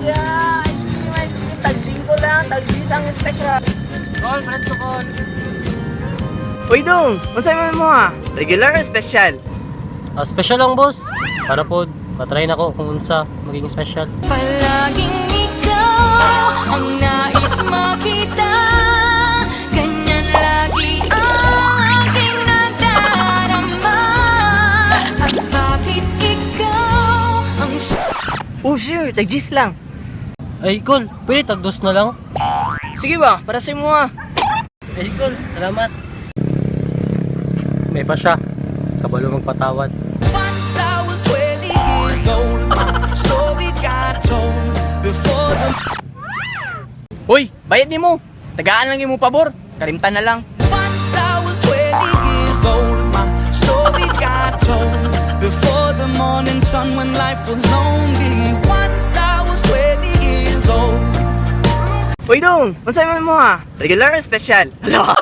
Diha. Ice cream, ice cream. Tag 5 lang, tag 10 ang special. Call, friend to call. Uy, dong, unsay man mo ha? Regular or special? Ah, special lang, boss. Para po, patry na ko kung unsa magiging special. Palaging ikaw ang nais makita. Ganyan lagi ang aking nadarama. At bakit ikaw ang Oh, sure, tag 10 lang. Ay, call, pwede tag dos na lang. Sige ba, para sa imo ha. Ay, call, salamat. May pa siya. Kabalo magpatawad. Once I was 20 years old, my story got told before the Uy, bayad nimo. Tagaan lang imo pabor. Kalimtan na lang. Once I was 20 years old, my story got told before the morning sun when life was lonely. Once I was 20 years old. Uy, dong, unsay man mo ha? Regular or special? Hala.